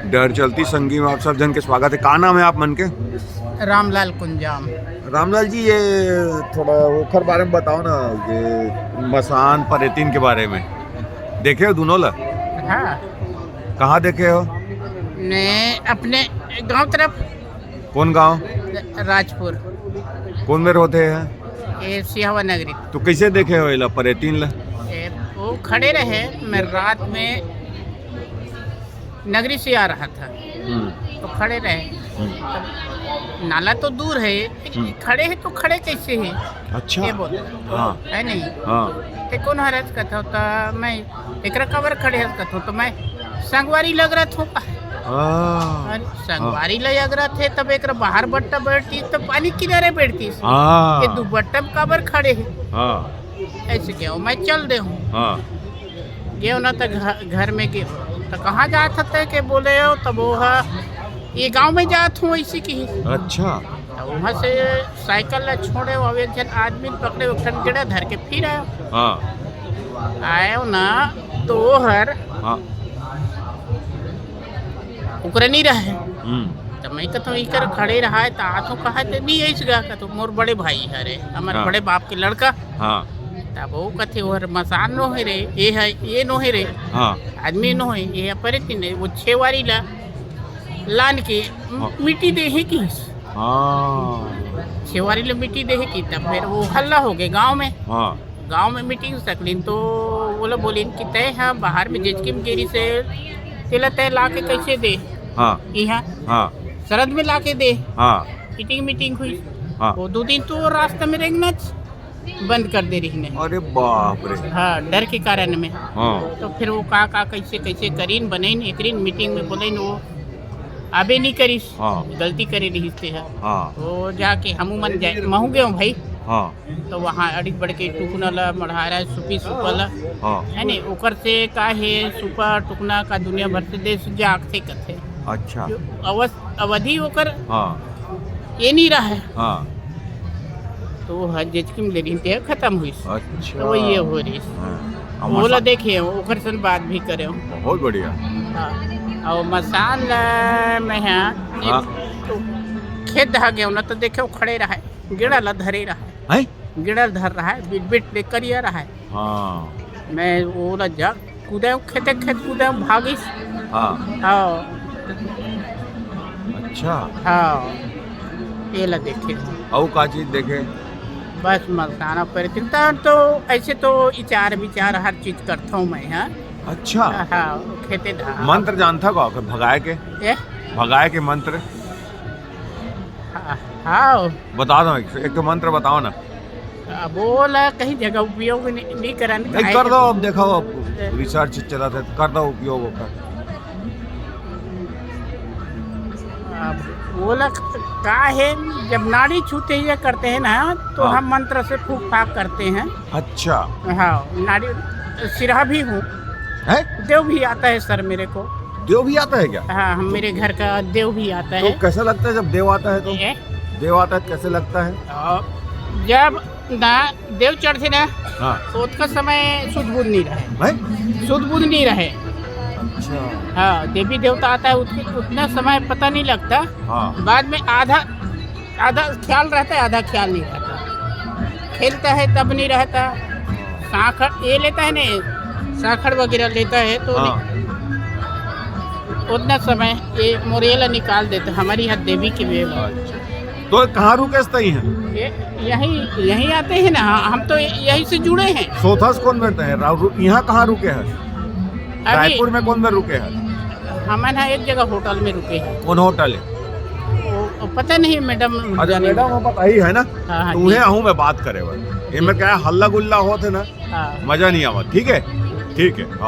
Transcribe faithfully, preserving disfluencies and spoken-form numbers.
डहर चलती संगी में आप सब झन के स्वागत हे। का नाम हे आप मन के? रामलाल कुंजाम। रामलाल जी, ये थोड़ा ओखर बारे में बताओ ना, ये मसान परेतिन के बारे में। देखे हो दूनों ला? हाँ। कहाँ देखे हो? मैं अपने गांव तरफ। कौन गांव? राजपुर। कौन मेर होथे हे? ये सिहावा नगरी। तो कैसे देखे हो एला, परेतिन ला? ये वो खड़े रहे, मैं रात में नगरी से आ रहा था, हम्म। तो खड़े रहे। हम्म। नाला तो दूर है, लेकिन हम्म। खड़े हैं तो खड़े कैसे हैं? अच्छा। ये बोल। हाँ। है नहीं? हाँ। ते कौन हरस कथो, तो मैं एकरा काबर खड़े हस कथो, तो मैं संगवारी लग रहा था। हाँ। अरे, संगवारी हाँ। लग रहा थे, तब एकरा बाहर बट्टा बैठती, तब पानी किनारे बैठती। हाँ। ये दू बट्टा में काबर खड़े हैं? हाँ। ऐसे क्या हो, मैं चल दे हूँ। हाँ। गेंव ना त घ-, घर में गेंव। त कहाँ जात हते के बोले हो, तब वो ह, ये गांव में जात हूँ, ऐसे की। अच्छा। त वहाँ से साइकिल ला छोड़े, वो एक झन आदमी पकड़े, एक ठन गेड़ा धर के फिर आयो। हाँ। आयो ना, तो वो हर हाँ। ओकरा नहीं रहे। हम्म। त मैं कहता हूँ, इकर खड़े रहा है, त आथो कहा थे, नहीं ऐस गा, कहतो, मोर बड़े भाई हरे, हमारे हाँ। बड़े बाप के लड़का। हाँ। तब वो कथे, "ओहर मसान नो हे रे, ये है, ये नो हे रे, हाँ। आदमी नो हे, ये है परेतिन हे, वो छेवारी ला लान के म-, हाँ। मिट्टी दे हे किस।" हाँ। छेवारी ला मिट्टी दे हे कि, तब फिर वो हल्ला हो गए गांव में। हाँ। गांव में मीटिंग सकलिन, तो वो लोग बोलिन कि तय है बाहर में जेचकी में गेरी से तेला तय ला के कैसे दे? हाँ। यहाँ हाँ। सरहद में ला के दे। हाँ। मीटिंग, मीटिंग हुई। हाँ। वो दो दिन तो रास्ता में रेंगना च-, बंद कर दे रही ने। अरे बाप रे। हाँ, डर के कारण में। हाँ। तो फिर वो का, का, कैसे, कैसे करीन, बनईन, एकरीन मीटिंग में बोलेन, वो आबे नहीं करिस। हाँ। गलती करे रहिस ते ह। हाँ। वो जाके हमू मन जाए, महू गेंव भाई। हाँ। तो वहाँ अड़ीक बड़के टुकना ला, मढ़ारा, सुपी सुपा ला। हाँ। है ने, ओकर से का हे, सुपा टुकना का दुनिया भर से देश जागथे कथे। अच्छा। जो अवस-, अवधि ओकर हाँ। ये नहीं रहा है। हाँ। तो वो ह जेचकी में ले रही, ते खत्म हुई। अच्छा। तो वो ये हो रही। हाँ। अब ओला मसा- देखे, ओकर सन बात भी करे। बहुत बढ़िया। हाँ। और मसान ला मैं यहाँ एक हाँ। तो खेत दहा गया ना, तो देखे वो खड़े रहा है, गेड़ा ला धरे रहा है। हैं? गेड़ा धर रहा है, बिट बिट ले करिया रहा है। हाँ। मैं ओला जा कूदे, खेते खेत कूदे, भागिस। हाँ। हाँ। अच्छा। हाँ। ये ला देखे। अउ का चीज देखे? बस मलकाना पर कितना तो ऐसे तो इचार विचार हर चीज करता हूँ मैं, हाँ। अच्छा। हाँ, खेते धान। मंत्र जानता का ओकर भगाए के? ए? भगाए के मंत्र? हाँ, हाँ। बता दो, एक, एक तो मंत्र बताओ ना। अब वो ला कहीं जगह उपयोग नहीं, नहीं करन नहीं, काहे कर दो, अब देखो, अब ए। रिसर्च चला था, कर दो उपयोग ओकर। अब वो ला का है, जब नाड़ी छूते ये करते हैं ना, तो हाँ। हम मंत्र से फूक फाक करते हैं। अच्छा। हाँ, नाड़ी सिरहा भी हूँ। है? देव भी आता है सर मेरे को। देव भी आता है क्या? हाँ, हम, तो मेरे घर का देव भी आता तो है। कैसा लगता है जब देव आता है तो? ये? देव आता है तो कैसे लगता है? और जब ना देव चढ़ते ना, हाँ। तो उसका समय सुध बुध नहीं रहे। हैं? सुध बुध नहीं रहे। अच्छा। हाँ, देवी देवता आता है, उसके उतना समय पता नहीं लगता। हाँ। बाद में आधा, आधा ख्याल रहता है, आधा ख्याल नहीं रहता। खेलता है तब नहीं रहता। साखर ये लेता है नहीं, साखर वगैरह लेता है तो हाँ। नहीं। उतना समय ये मोरेला निकाल देता, हमारी यहाँ देवी के वेला। अच्छा। तो कहाँ रुके स्थाई हैं? ये यहीं, यहीं आते हैं ना, हम तो यहीं से जुड़े हैं। सोथस कौन बैठते हैं? रा-, रु-, यहाँ कहाँ रुके हैं? अभी रायपुर में कौन में रुके हैं? हम ना एक जगह होटल में रुके हैं। कौन होटल है? वो, वो पता नहीं, मैडम अच्छा, जाने। मैडम, वो पता ही है ना? हाँ, हाँ, तो उन्हें जी। आहूँ मैं बात करे बर। ये मैं कहा हल्ला गुल्ला होत है ना, हाँ। मजा नहीं आवा, ठीक है? ठीक है, आओ।